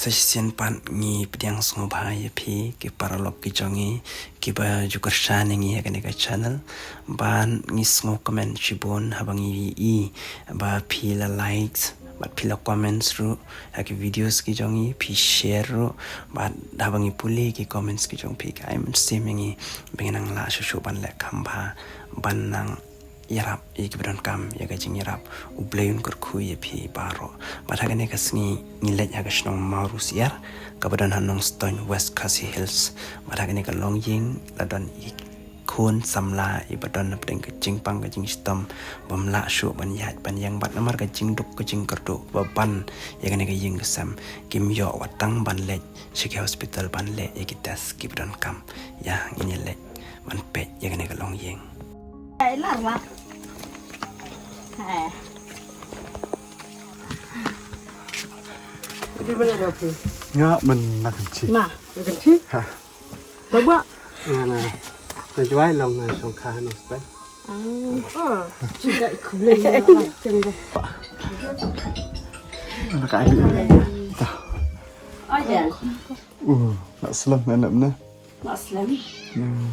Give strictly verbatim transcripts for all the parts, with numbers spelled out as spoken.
Sa shisien pat ngi pdiang sngewbha ïa phi ki paralok ki jong ngi kiba ju kyrshan ïa ngi ha kane ka channel. Bad ngi sngewkmen shibun haba ngi i ba phi la likes bad phi la comments ruh ha ki videos ki jong ngi, phi share ruh. Bad haba ngi pule ki comments ki jong phi, ka ai mynsiem ïa ngi ba ngin nang lah shuh shuh ban leh kham bha, ban nang ïarap ïa kiba donkam ïa ka jingïarap. U Blei un kyrkhu ïa phi baroh. Bad ha kane ka sngi ngi leit ha ka shnong Mawryngkneng, kaba don ha Nongstoiñ, West Khasi Hills. Bad ha kane ka longïing la don i khun samla iba don na pdeng ka jingpang ka jingshitom, bym lah shuh ban ïaid ban ïeng bad namar ka jingduk ka jingkyrduh ba ban ïa kane ka ïing ka sem, kim ïoh wat tang ban leit sha ki hospital ban leh ïa ki test kiba donkam. Ïa, ngin ïa leit ban peit ïa kane ka longïing. Ai, lar, lar. Hai. Di mana dah tu? Nga men nak kenci. Ma, nak kenci? Ha. Bawa. Nga na. Nga jual long na song kha no spai. Ah. Cinta ikublen na ceng dah. Nak ali. Dah. Oh, ya. Uh, nak selam nak mana? Mak slem. Hmm.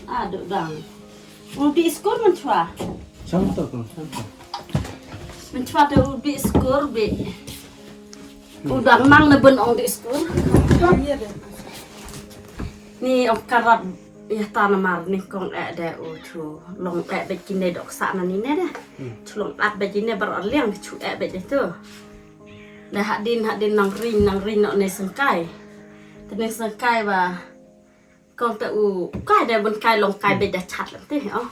Ah, duk dang. U dih skur mynchwa. Chang to ko, chang to. Mynchwa te u dih skur bi. U dang nang na bun ong dih skur. Ni ong karap ïa ta namar ni kong eh de u chu long eh bad kine dok sa na ni ne de. Hmm. Chu long at bad kine bar liang chu eh bad de tu. Da hadin hadin nang ring nang ring nok ne sengkai. Te ne sengkai ba kong te u kai da bun kai long kai be da chat lam te oh.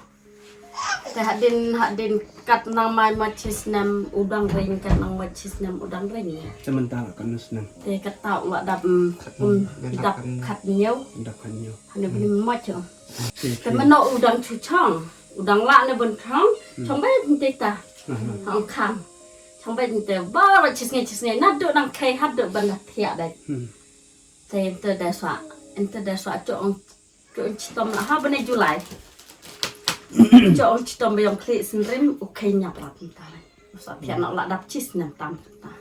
Te hadin hadin kat nang mai ma chisnem u dang ring kat nang mai chisnem u dang ring. Te mynta la kan snem. Te kat tau la dap um dap kat nyau. Dap kat nyau. Hane bun mai chu. Te mano u dang chu chong u dang la ne bun chong chong be te ta. Hong kham. Chong be te ba la chisnge chisnge na du dang kai hat du ban da thiak dai. Te ynte da swa, ynte da swa cho ong, cho ong chitom la ha bane July. Cho ong chitom ba yong khli sin rim u khei nyap la pynta la. Sa pia nok la dap chis nem tam pynta.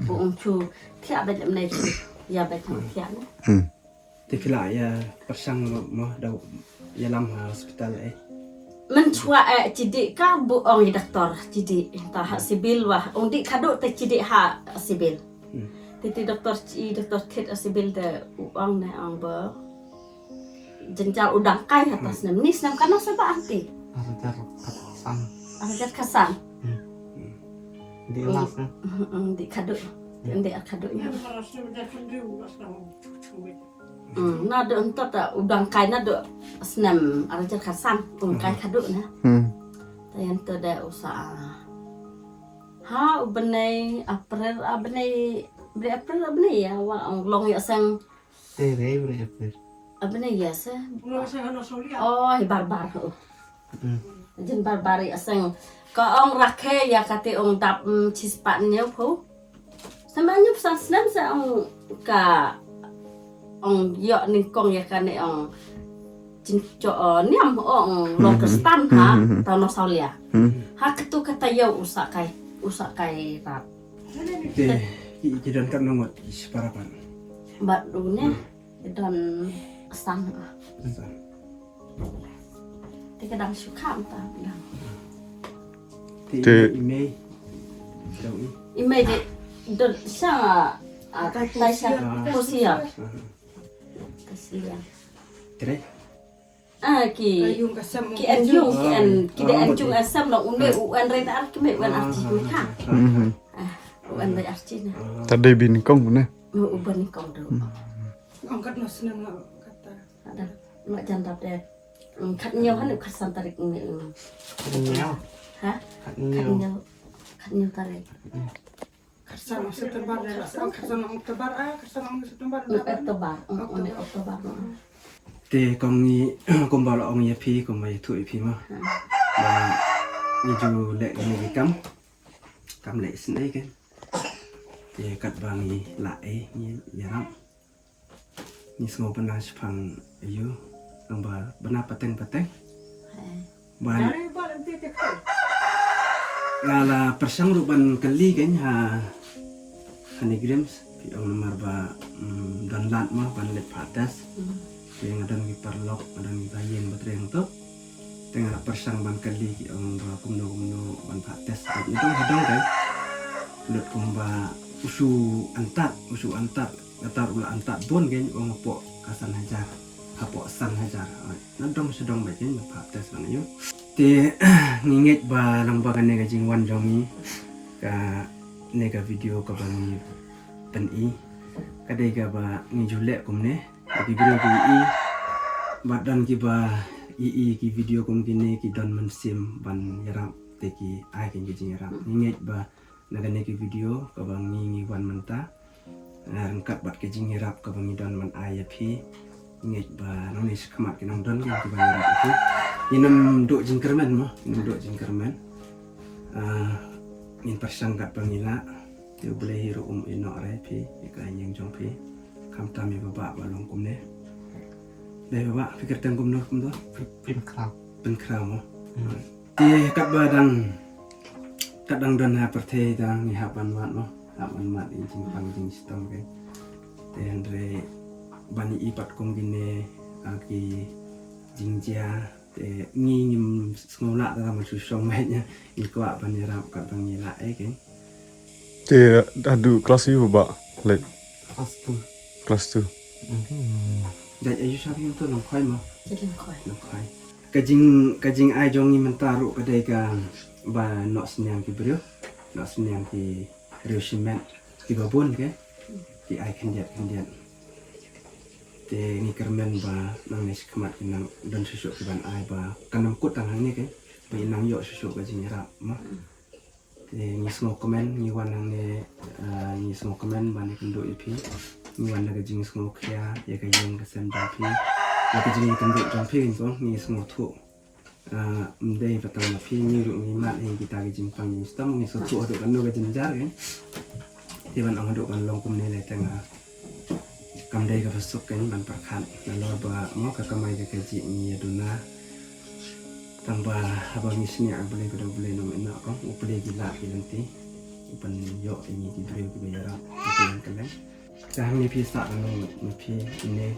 Bu ong chu pia ba lem ne chu. Ya ba chang pia ne. Hmm. Te phi la ya persang mo da ya lam ha hospital eh. Mynchwa eh chidi ka bu ong i doktor chidi ta ha sibil wa ong di kadu te chidi ha sibil. Hmm. Te ti doktor chi doktor thit ha sibil de u ong ne ong ba jenjal u dang kai ha ta snem ni snem kana sa ba anti. Arajar kasan. Arajar kasan. Hmm. Di las na. Hmm, di kadu. Di kadu ya. Hmm, na do ento ta u dang kai na do snem arajar kasan u dang kai kadu na. Hmm. Ta ento da usa. Ha u bnai April a bnai bnai April a bnai ya wa ong long ya sang. Te re bnai April. A bnai ya sa. Oh, hi bar bar. Hmm. Jin bar bar ya sang. Ka ong rakhe ya kate ong dap mm, chispat nyau pho. Sama nyup san snem sa ong ka ong yok ningkong ya kane ong chin cho niam ong long kristan ha ta no saulia. Ha ketu kata yau usakai usakai rat. Te ki don kat nongot ki separapan. Bat dunia don san. Te ka dang shu kham ta dang. Te email. Email de don sa a tai sa kosia. Kosia. Tre. Ah ki ki en yung ki en ki de en yung en sam no une u en re ar ki me u en ar chi me kha. Ah u en re ar chi na. Ta de bin kong ne. U ben kong do. Angkat no snem la kata. Ada. Mak jan dap de. Khat nyau han khat san tarik ni. Khat nyau. Ha? Khat nyau. Khat nyau tarik. Khat san September de la. Khat san Oktober ah, khat san September. Oktober, Oktober. Te kong ni kumba la ong ya phi kumba ya thu ya phi ma. Ba ni ju le ni kam. Kam le sin ai kan. Te kat ba ni la ai ni ya ram. Ni sngew pynah shipang ayu nang ba bynah pateng pateng. Ban nga la pyrshang ruh ban kylli kein ha Honey Grims, phi Ong namar ba, mm, don lad mo ban leit phah test. Te nga don ki paralok, nga don ki bahaïing ba trei hangto. Te nga la pyrshang ban kylli ki ong ba kumno kumno ban phah test. Te nga dong ha dong te lut kumba u shu antad, u shu antad, kata u la antad bun kein, ong hapoh ka san hajar, hapoh san hajar. Nga dong sha dong bad kein ban phah test ban ïoh. Te ngi ngeit ba lang ba kane ka jingwan jong ngi, kane ka video kaba ngi pyni, ka dei kaba ngi ju leh kumne. Ki briew ki i, bad don kiba i, i ki video kum kine ki don mynsiem ban ïarap, te ki ai kein ki jingïarap. Ngi ngeit ba na kane ki video kaba ngi, ngi wan mynta, ah, ryngkat bad ki jingïarap kaba ngi don ban ai ïa phi, ngi ngeit ba nangne shakhmat kin nang don kein kiban ïarap ïa phi. Ngin ym duh jingkyrmen mo, ngin ym duh jingkyrmen. Ah, ngin pyrshang katba ngi lah. Te U Blei hi ruh um ïehnoh re ïa phi, ïa ka ïing jong phi. Khamtam ïa baba ba long kumne. Dei baba, phi kyrteng kumno kumto? Pynkhraw. Pynkhraw mo. Hmm. Te katba dang, kat dang don ha pyrthei dang ngi hap ban mad mo. Hap ban mad ïa jingpang jingshitom kein. Te hynrei ban ïohi pat kum kine, ah, ki jingjia, te ngi ngim sngew lah tang ban shu shong beit, ngi kwah ban ïarap katba ngi lah eh kein. Te haduh klas aiu ba leit? Klas two. Klas two. Hmm. Dei aiu sha phi mynta, Nongkhoi mo? Dei Nongkhoi. Nongkhoi. Ka jing, ka jingai jong ngi mynta ruh ka dei kaba noh synñiang ki briew, noh synñiang ki briew shimet kiba bun kein, ki ai khyndiat khyndiat. Te ngi kyrmen ba nangne shakhmat kin nang don shuh shuh kiban ai ba kan ym kut tang hangne kein, ba kin nang ïoh shuh shuh ka jingïarap mo. Te ngi sngewkmen, ngi wan hangne, eh, ngi sngewkmen ban ïakynduh ïa phi. Ngi wan da ka jingsngewkhia ïa ka ïing ka sem jong phi, ïa ka jingïakynduh jong phi, ngi sngewthuh. Ah, ym dei ba tang ma phi, ngi ruh ngi mad ïa kita ki jingpang jingshitom, ngi sngewthuh haduh katno ka jynjar kein. Te ban ong haduh ban long kumne lei te nga, kam dei kaba suk kein ban pyrkhat. Nalor ba mo ka kamai ka kajih ngi ïaduna. Tang ba haba ngi shaniah ïa U Blei, ka dei U Blei nongïehnoh, kong U Blei ki lad ki lynti, u pynïoh ïa ngi ki briew kiba ïarap, kiba kylleng kylleng. Te hangne phi sah kano, ne phi ine?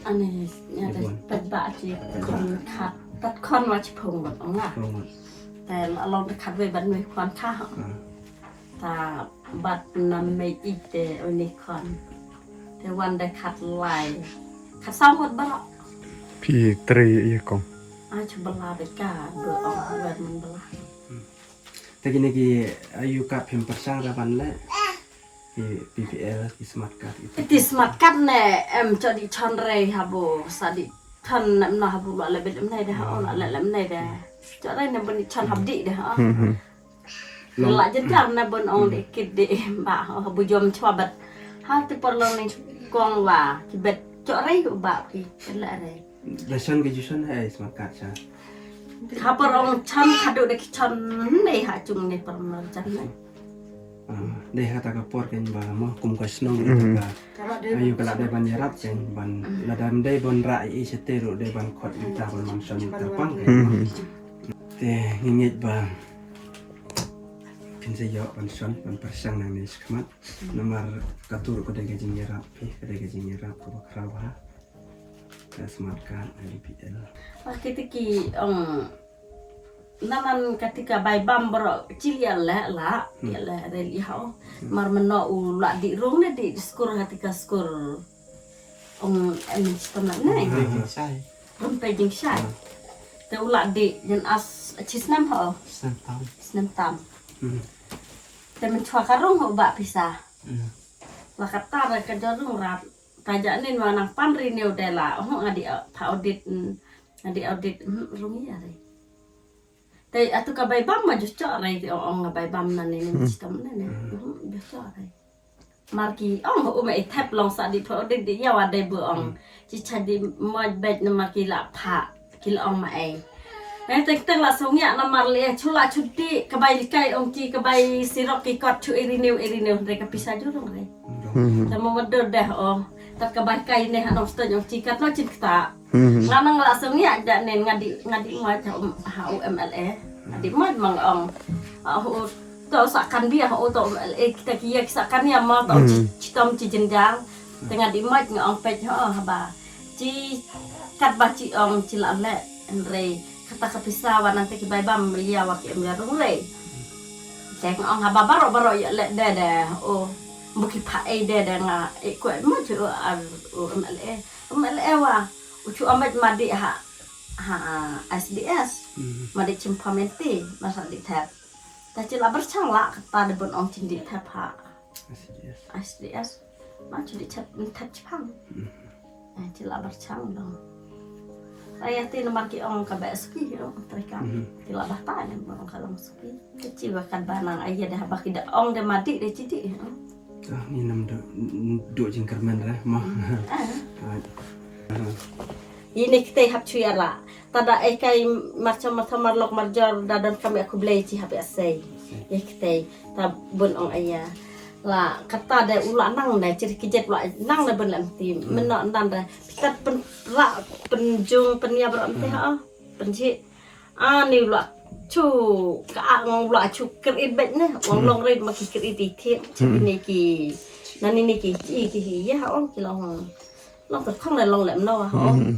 Ane, ïa, ine da bun. Pat ba chi khon khat, tat khon wa chi phong ngut, ong nga. Phong ngut. Te la long da khat wei ban wei khon kha. Ah. Ta bat nam mei ite uni khon. Te wan da khat lai. Khat saw ngut baroh. Phi trei ïa kong? Ai, chu bala beka, do ong wer man bala. Te kine ki, ah, aiu kat phim pyrshang ra ban leh? Ki P P L, ki smart card, ki, ki smart card ne, em, cho di chon rei habo, sa di chon ne, em, na habo la leh bit em ne de ha, o la leh em ne de. Cho rei ne bun di chon hab di de ha. Hmm, hmm. La jynjar na bun ong de kit de ba, ha, bu jom chwa bet. Ha, te por long ne kong wa ki bet cho rei ba ki leh rei. Da shon ki ju shon ha smart card sha. Ha por ong chon khadu de ki chon ne ha chung ne por ong chon ne. Ah, de ha ta ka por kein ba mo kum ka shnong ka. Aiu ka la de ban ïarap kein ban la dam de ban ra i sha te ru de ban khot ita ban man shon ita pang kein. Te ngi ngeit ba phin sa ïoh ban shon, ban pyrshang nangne shakhmat. Namar ka tur ka dei ka jingïarap phi, ka dei ka jingïarap kaba khraw ha. Ka smart card, I D P L. Ba kiti ki ong naman kati ka bai bam baroh chili ïa leh la, ïa leh rel i hau. Mar mano u la di rung ne di skur hati ka skur. Ong em stam ne. Rum pe jing shai. Te u la di jan as chi snem ho. Snem tam. Snem tam. Te men chwa ka rung ho ba pisa. La kata ra ka jor rung rat. Ta ja nin wa nang pan renew de la. Ho nga di, uh, pha audit, mm, nga di audit, mm, rung ïa re. Te atu ka bai bam ma ju cho re, te ong ong ka bai bam na ne, ne stam ne ne. Mm, ju cho re. Mar ki ong u ma i thep long sa di pha audit di ïa wa de bu ong. Chi cha di mo bet na mar ki la pha. Ki la ong ma ei. Ngai teng teng la song ïa namar le chu la chu di ka bai likai ong ki ka bai sirok ki kot chu i renew i renew re ka pisa ju rung re. Hmm. Ta mo ma dur deh ong. Ta ka bai kai ne ha nong sto ong ki kat no chin kta. Hmm. Nga nang la song ïa da nen nga di nga di ma cha um ha u M L A. Nga di ma mang ong. Ah, u To sa kan bia ho to, eh, kita ki ïa ki sa kan ïa ma to, hmm, chi, chi tom chi jynjar. Te nga dih mach nga ong peit ho haba. Chi katba chi ong chi la leh, hynrei kata ka pisa wa nang te ki bai bam ïa wa ki em ïa rung lei. Te nga ong haba baroh baroh ïa leh de de, o, mbu ki pha ei de de nga, eh, ko em mach o, ar, o, M L A. M L A wa, u chu amach ma dih ha, ha, S D S. Hmm. Ma dih chim pamenti, ma sa dih thep. Ta chi la byrchang la kata de bun ong chin dih thep ha. S D S. S D S. Ma chi dih thep, thep chipang. Hmm. Eh, chi la byrchang dong. Raya ti namar ki ong ka ba suki, ong treka. Hmm. Ki la bata ne bun ong ka long suki. Te chi wa kan ba nang aya de haba ki da ong de ma dih de chi dih, ong. Ah, ni nam do, do jingkyrmen re, ma. Hmm. Ah. Ah. Ini kita hap chu ïa ra. Tada ai kai marcha marcha marlok marjor da don kam ïa khublei chi hap ïa sei. Ïa kitei ta bun ong aya. La kata de u la nang de chir kijet la nang de bun lam ti. Hmm. Meno nan de kat pen ra pen jung pen ïa bro mti ha. Pen ji. Ani u la chu ka ang u la chu krit bet ne. Wang long rit ma ki krit ti ti. Chi ni ki. Nani ni ki ki ki ïa ong ki long. Long ka khong le long lem no ha. Hmm.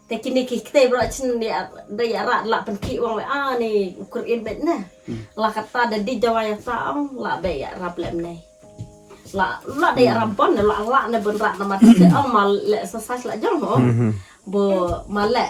Te kini ki ktei bro chin ni da ïa ra la pynkhih wang we, ah, ni u kyrien bet ne. Hmm. La kata da di jawa ïa ta ong la be ïa rap lem ne. La la da ïa rap bon ne la la ne bun rat na mat se ong ma le exercise la jong ho. Hmm. Bo ma le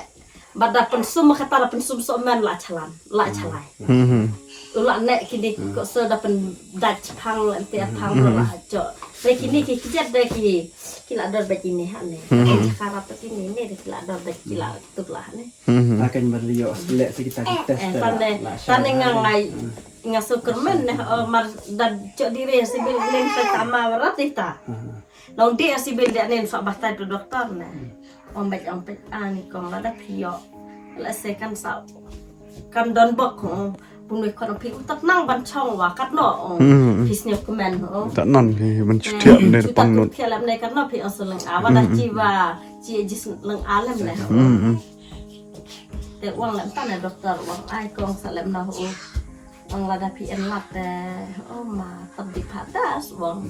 ba da pynsum kata da pynsum so men la chalan la chalai. Hmm. U la ne kini ko so da pyn dach phang le te phang la cho. Te kini ki kijet de ki ki la dor bet ini ha ne. Hmm. Kharap bet ini ne de ki la dor bet ki la tuk la ne. Hmm. Akan berliok selek sekitar kita. Eh, tane tane nga ngai nga sukermen ne, oh, mar da cho dire sibil len ka tama rat ita. Hmm. Long dia sibil dia nen sok batai tu doktor ne. Ong bet ong bet ani kong la da pio. La se kan sa kan don bok ko. Bunui kon phi utat nang ban chong wa kat no ong. Hmm. Phi sniu kmen ong. Tat nan phi ban chu thiah ne pang nut. Thiah lem ne kat no phi ong seleng a wa da chi wa chi ji seleng a lem ne. Hmm. Te wang lem tan ne doktor wang ai kong sa lem no ong. Wang la da phi en lat te. Oh ma tab di pha das wang.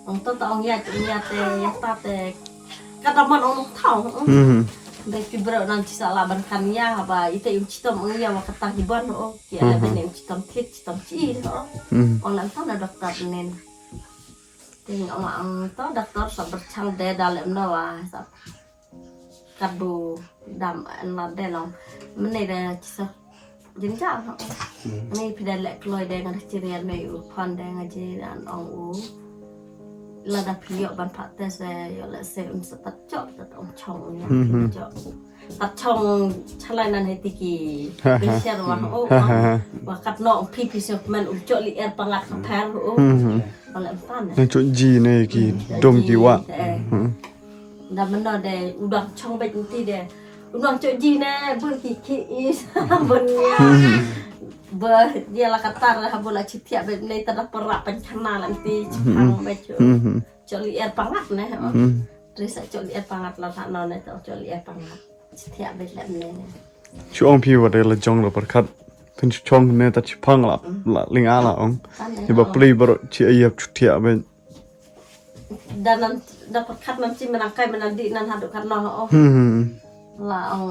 Ong to ta ong ïa ïa te ïa ta te. Kata man ong thau. Hmm. Be ki bro nan chi sa la ban kan ïa ba ite im chitom ong ïa wa kata hi ban ong. Ki ala ben im chitom thit chitom chi ho. Hmm. Ong lan to na doktor nen. Ting ong ang to doktor sa berchang de dalem no wa sa. Kat bu dam an la de long. Mene de chi sa. Jynjar. Hmm. Ni phi da leh kloi de nga da chirian me u phon de nga ji dan ong u. Lada phi ïoh ban pha test de ïoh leh se un sa tat chok tat ong chong ïa. Hmm. Chok. Tat chong chalai nan he tiki. Ha, ha. Phi share wa o. Ha, ha, ha. Wa kat no phi phi suk men u chok li er pangat ka pher o. Hmm. Wa leh pan. Nang chok ji ne ki dom ki wa. Eh. Hmm. Da mano de u dang chong bet nti de. U dang chok ji ne bun ki ki is bun ïa. Ba dia la katar ha bula chi thiah bet ne ta da para pen khana la nti chi pang bet chu. Hmm. Chok li er pangat ne. Hmm. Risa chok li er pangat la ta no ne ta chok li er pangat. Chi thiah bet le ne. Chu ong phi wa de la jong la perkhat. Phin chu chong ne ta chi pang la la ling a la ong. Ni ba pli bro chi a yap chu thiah bet. Da nan da pat khat nan chi menang kai menang di nan hadu khat no ho. Hmm. La ong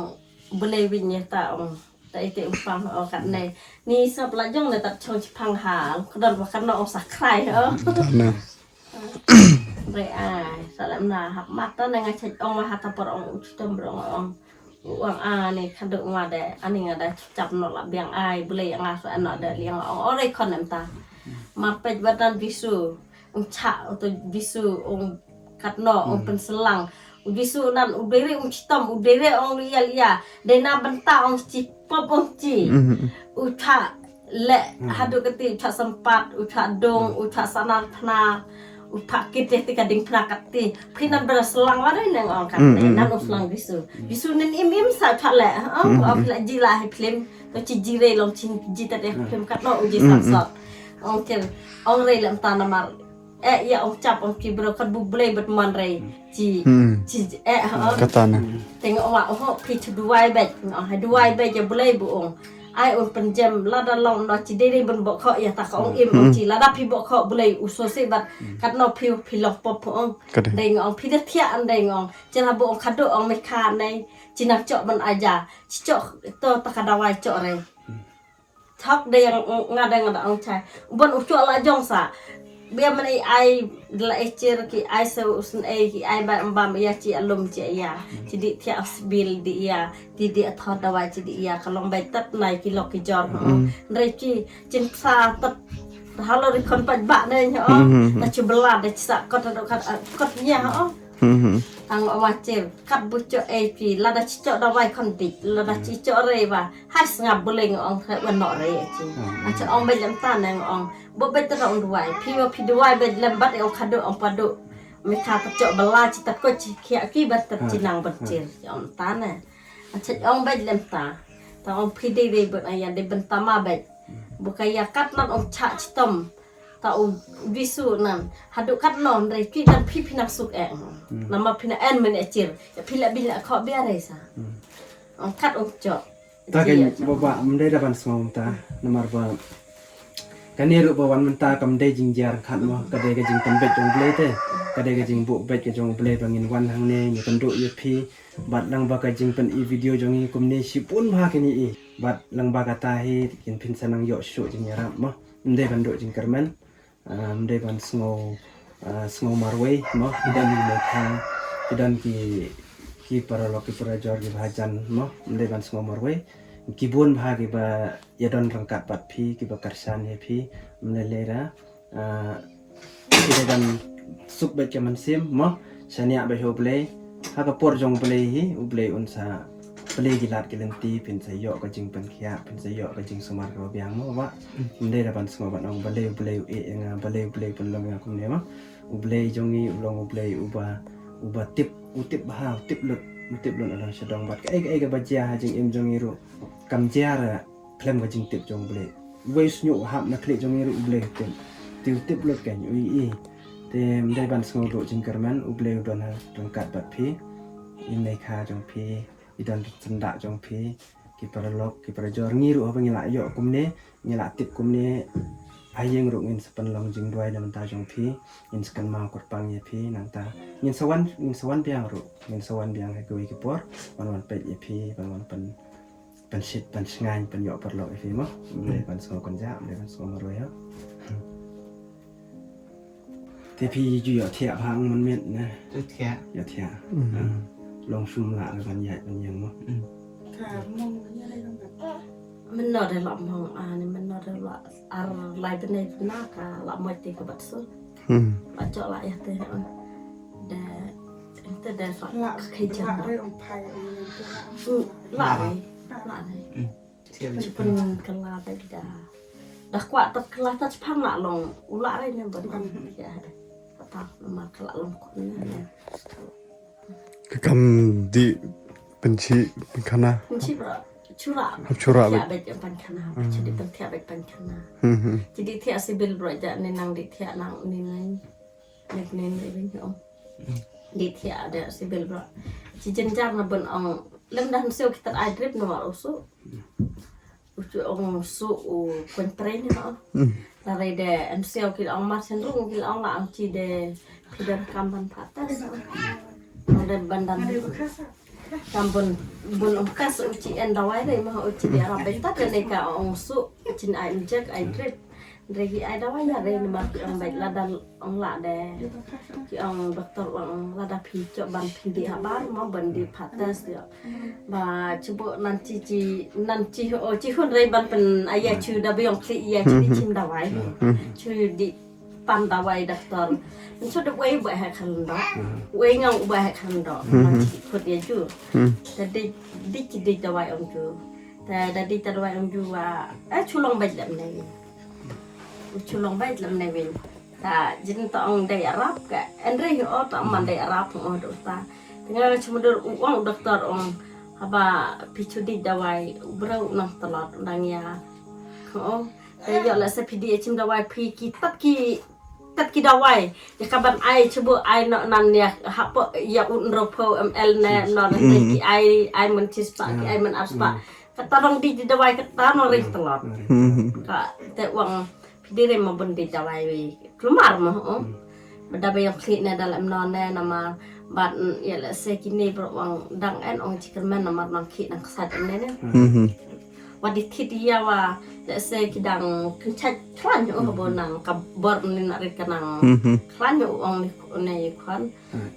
bele win ye ta ong. Ta ite umpang ho kat ne. Ni sap la jong ne tat chong chi pang ha. Kdon wa kat no ong sa krai ho. Dana. Re ai sa lam na hap mat ta ne nga chach ong wa ha ta por ong u chitom bro ong. Uang a ni khadu ngwa de ani nga da chap no la biang ai bule nga sa no de liang ong ore kon em ta. Ma pej batan bisu ung cha to bisu ung kat no ung penselang. U bisu nan u dere ung chitom u dere ong lia lia de na benta ong chi pop ong chi. U cha le hadu kati u cha sempat u cha dong u cha sanar phna. U pha kit te ka ding phna kat ti. Phi nan bra selang wa dei nang ong kat ne nan u selang bisu. Bisu nen im im sa pha le. Ong wa phi la ji la hi phlim. To chi ji rei long chin ji ta de phlim kat no u ji sa sot. Ong ker ong rei lem ta namar. Eh ya ong chap ong ki bro kat bu blei bet man rei. Chi chi eh ha. Kata na. Teng ong wa ong phi chu duwai bet. Ong ha duwai bet ya blei bu ong. Ai un pynjem lada long no chi dei dei ban bok kho ïa ta ka ong im ong chi lada phi bok kho bulei u so se bat kat no phi phi long pop ong. Ka dei. Dei ngong phi da thiah an dei ngong. Chen ha bu ong khadu ong me kha nei chi nang chok ban aja. Chi chok to ta ka dawai chok re. Thok dei yang nga dei nga da ong chai. Ban u chok la jong sa. Bia man ai ai la e chir ki ai se u sn e ki ai ba bam ïa chi alum chi ïa. Chi di thiah sbil di ïa. Ti di a thot dawai chi di ïa ka long bai tat nai ki lok ki jor ho. Ndrei chi chin sa tat halo ri khon paj ba ne ho. Ta chu bla de chi sa kot do kat kot nya ho. Tang wa chir kat bu cho e chi lada chi cho dawai khon di lada chi cho re wa. Hai sngap buleng ong khe wa no re chi. A cha ong bai lem ta ne ong bo bai ta ong dawai phi wa phi dawai bai lem bat ong khadu ong padu. Me kha ta cho bala chi ta ko chi khia ki bat ta chi nang bat chir ong ta ne. Achaj ong bad lem ta. Ta ong phi dei dei bad aya dei ban tama bad. Buka ya kat nan ong cha chitom. Ta u bisu nan. Hadu kat non dei phi dan phi phi nang suk eh. Nama phi na en men echir. Ya phi la bin la kho bia rei sa. Ong kat ong chok. Ta kan baba mdei da ban sngom ta. Namar ba kane ruh ba wan mynta kam dei jingjar khat mo ka dei ka jingtambet jong Blei te ka dei ka jingbuh bet ka jong Blei ba ngin wan hangne ngi kan duh ïa phi. Bad lang ba ka jingpyn i video jong ngi kumne shibun bha kine i. Bad lang ba kata hi kin phin sa nang ïoh shuh jingïarap mo. Ym dei ban duh jingkyrmen. Ym dei ban sngew sngew marwei mo. Ki don ki mei kha ki don ki ki paralok ki parajor ki bhajan mo. Ym dei ban sngew marwei. Ki bun bha ki ba ïa don ryngkat bad phi ki ba kyrshan ïa phi. Ym dei lei ra. Ki dei ban suk bad ka mynsiem mo. Shaniah bad ha U Blei ha ka por jong U Blei hi U Blei un sa plie ki lad ki lynti phin sa ïoh ka jingpynkhiah phin sa ïoh ka jingsumar kaba biang mo ba. Ym dei da ban sngew ban ong balei U Blei u eh ïa nga balei U Blei u pynlong ïa nga kumne mo. U Blei jong ngi u long U Blei uba uba tip u tip bha u tip lut u tip lut alang shadong bad kaei kaei kaba jia ha jingim jong ngi ruh kam jia ra khlem ka jingtip jong U Blei. Wei sñiuh hap na khlieh jong ngi ruh U Blei u tip. Te u tip lut kan u ïohi. Te ym dei ban sngew duh jingkyrmen U Blei u don ha ryngkat bad phi. I mei kha jong phi i don syndah jong phi. Ki paralok ki parajor ngi ruh haba ngi la ïoh kumne ngi la tip kumne. Ha ïing ruh ngin sa pynlong jingduwai na bynta jong phi. Ngin sa kynmaw kyrpang ïa phi nangta ngin sa wan ngin sa wan biang ruh ngin sa wan biang ha kiwei ki por ban wan peit ïa phi ban wan pyn pynshit pynshngaiñ pynïoh paralok ïa phi mo. Ym dei ban sngew kynjah ym dei ban sngew marwei ho. Te phi ju ïohthiah bha ong mynmiet ne. Ïohthiah. Ïohthiah. Long shum lah re ban ïaid ban ïeng mo. Mynno de lah mong ani mynno de lah ar lai bnai bna ka lah moi te ka bat sur. Lah jok lah ïa te. De te de lah ke jam lah. Lah re. Lah re. Chipun kala da da. Da kwah tat kala tat chipang nak long ula rai ne ban. Ya. Tat nama kala long ko ne. Ka kam di penchi penkhana. Penchi bra. Chura. Hap chura. Ya bet penkhana. Jadi penthia bet penkhana. Jadi thia sibil bra ja ne nang di thia nang ni nai. Nek nen ring ong. Di thia da sibil bro. Ci jenjar na bun ong lem da henseu kita ai drip na war usu. Usu ong usu u kuen train na ong. Lare da henseu ki ong mar sen rung ki ong la ong ci de pidan kamban patas. Ong de bandan. Kam bun bun ong kas u ci en dawai re ma u ci de arab beta de ne ka ong usu. Cin ai injek ai drip. Re ki ai dawai ya re ni ma ki ong bek lada ong la de. Ki ong doktor ong lada phi chok ban phi di habar ma ban di patas ya. Ba chubo nan chi chi nan chi o chi hun re ban pen aya chu da biong kli ya chi di chin dawai. Chu di pan dawai doktor. Chu da wei ba ha khan do. Wei ngau ba ha khan do. Nan chi khut ya chu. Ta di di chi di dawai ong chu. Ta da di ta dawai ong chu wa. Eh chu long bek lem ne. Chu long beit lam ne win. Ta jin ta ong dei arab ka. Enre hi o ta man dei arab ong o do ta. Tengah chuma dur u ong doktor ong. Haba phi chu di dawai u bro u nang talot u nang ya. Ong. Te yo la sa phi di chim dawai phi ki tat ki tat ki dawai. Ya ka ban ai chubu ai no nan ya hapo ya un ro pho M L ne no na te ki ai ai man chis pa ki ai man ars pa. Kata dang dih dawai kata nang ring tlot. Hmm. Ka te u ong phi dei re mo ban dih dawai wei. Klumar mo, oh. Ba da ba ïong khlieh ne da leh mano ne namar bad, mm, ïa lehse kine baroh u ong dang en ong jingkyrmen namar nang khih nang ksat ne ne. Hmm. Wat dei thied ïa wa lehse ki dang kynchait khlaiñ, oh, ba nang ka bor ne na rit ka nang khlaiñ, oh, u ong ne, ne khon.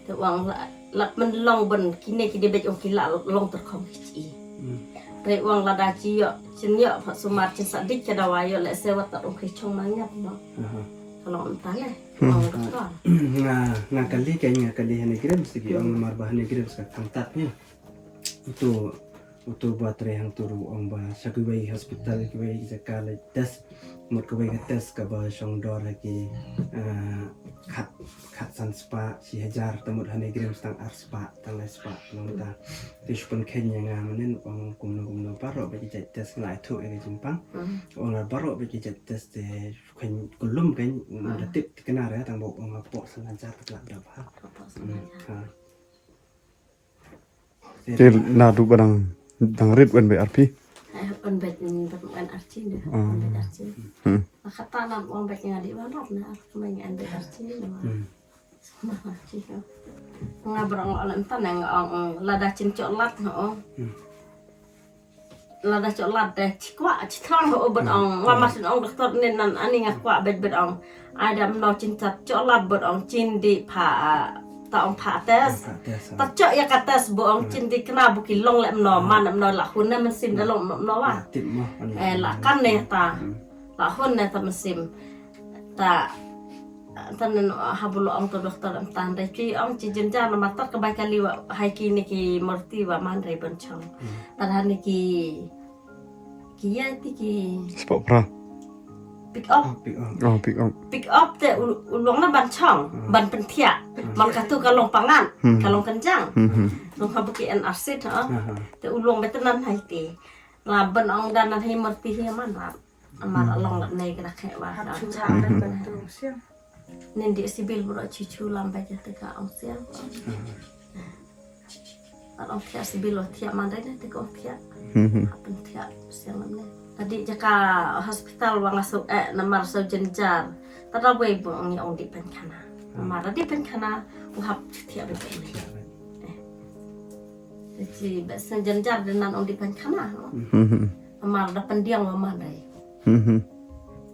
Te u ong la, la pynlong ban kine ki dei beit ong ki la long tyrkhong ki chi. Hmm. Te u ong lada chi ïoh, chin ïoh, pha sumar chin sa dik ka dawai ïoh, lehse wat ta ong ki chong na ñiap mo. Aha. Ka long mynta ne. Hmm. U ong doktor. Nga, nga kali ka, nga kali Honey Grims, ki ong namar ba Honey Grims ka khang tat ne. Uto, uto ba trei hangto ruh u ong ba sha kiwei hospital, kiwei jaka leit test. Mut kawei ka test kaba shong dor ha ki, eh, khat, khat san spah, shi hajar, te mut Honey Grims tang ar spah, tang lai spah, nangta. Te shu pynkheiñ ïa nga mynnin, u ong kumno kumno baroh bad ki jait test nga la ïathuh ïa ka jingpang. Hmm. U ong baroh bad ki jait test te shu kheiñ kullum kheiñ, ah, da tip thikna re, tang ba u ong hapoh san hajar te ka la dap ha. Hapoh san hajar. Hmm, ha. Te naduh ba dang, dang rit wan beit arphi. Eh, wan beit, mm, wan arphi ne. Ah. Wan beit arphi. Hmm. Kata na wan beit nga dei wan rap na ar kmai nga wan beit arphi ne. Hmm. Sama arphi, oh. Nga brong ol entan nga ong, ong, lada chin cholat na ong. Hmm. Lada cholat de chi kwah chi thrang ho ban ong, nga mas ong doktor ne nan ani nga kwah bet bet ong. Ai da mno chin chat cholat bet ong chin dih pha, ah, ta ong pha test. Pha test, ah. Ta choh ïa ka test bo ong chin dih kna bo ki long leh mno, man mno la hun ne mynsiem da long mno wa. La tip mo, eh, la kan ne ta. Hmm. La hun ne ta mynsiem. Ta, ta nen, ah, ha bulu ong to doktor em tan dei ki ong chi jynjar na matar ka bai kali wa hai ki ne ki murti wa man rei ban chong. Hmm. Ta hani ki, ki ya ti ki spok pra. Pick up. Oh, pick up. Oh, pick up. Pick up te u, u long na ban chong, hmm, ban pynthiah. Hmm. Man katu ka long pangan, hmm, ka long kynjang. Hmm, hmm. Long ha buki en arsit ha. Hmm, hmm. Te u long betenan hai ti. La ban ong dan nan hai murti hi man rap. Amar, hmm, along lap nei kena khe wa. Hap da chura, hmm, bai ban tu siang. Nin di sibil bro chichu lam bai jate ka ong siang. Hmm. Along thiah sibil wa thiah mandai ne te ka ong thiah. Hmm. Hap thiah siang lam ne. Tadi jaka hospital wa nga so, eh, namar so jynjar. Tada wei bo ong ong di pynkhana. Hmm. Amar di pynkhana u hap thiah bai bai ne. Thiah bai. Eh. Chi ba sen jynjar de nan ong di pynkhana. Hmm. Amar da pyndiang wa mandai. Mhm.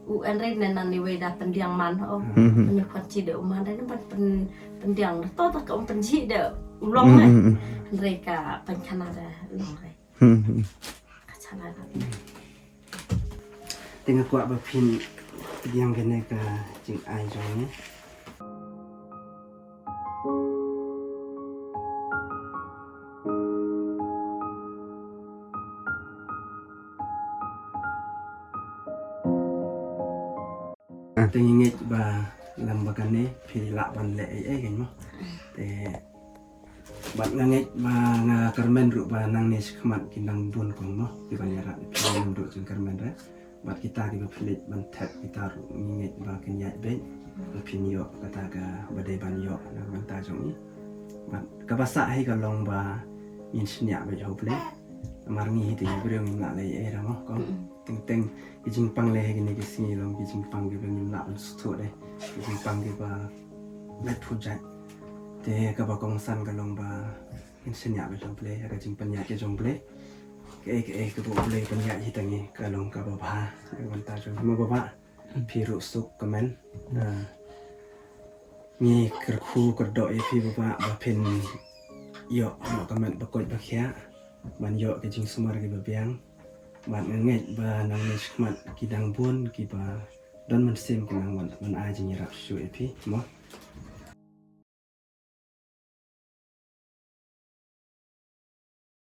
U en rei ne nan iwei da pyndiang man ho. Mhm. Ni khwan chi de u man rei ne ban pyn-, pyndiang to ta ka um pynji de u long ne. Mhm. En rei ka pynkhana de long rei. Mhm. Ka chala da. Te nga kwah ba phin pyndiang kane ka jingai jong ne. Te ngi ngeit ba lem ba kane phi lah ban leh ei ei kein mo. Te bad nga ngeit ba nga kyrmen ruh ba nangne shakhmat ki nang bun kong mo ki ban ïarap ïa phi, ngim ruh jingkyrmen re. Bad kita kiba phi leit ban thep kita ruh ngi ngeit ba kin ïaid beit ba phin ïoh kata kaba dei ban ïoh na ka bynta jong ngi. Bad kaba sah hi ka long ba ngin shaniah beit ha U Blei. Namar ngi hi te ngi briew ngim lah leh ei ei re mo kong. Teng teng ki jingpang lei ha kine ki sngi long ki jingpang kiba ngim lah ban sngewthuh de. Ki jingpang kiba lait phu jait. Te kaba kongsan ka long ba ngin shaniah beit ha U Blei ha ka jingpynïaid ka jong U Blei. Kaei kaei kaba U Blei pynïaid hi tang ngi ka long kaba bha. Ka bynta jong ngi mo baba. Phi ruh suk kmen. Ah, ngi kyrkhu kyrdoh ïa phi baba ba phin ïoh noh ka met ba koit ba khiah ban ïoh ka jingsumar kiba biang. Bad nga ngeit ba nangne shakhmat ki dang bun kiba don mynsiem ki nang wan, wan ai jingïarap shuh ïa phi mo.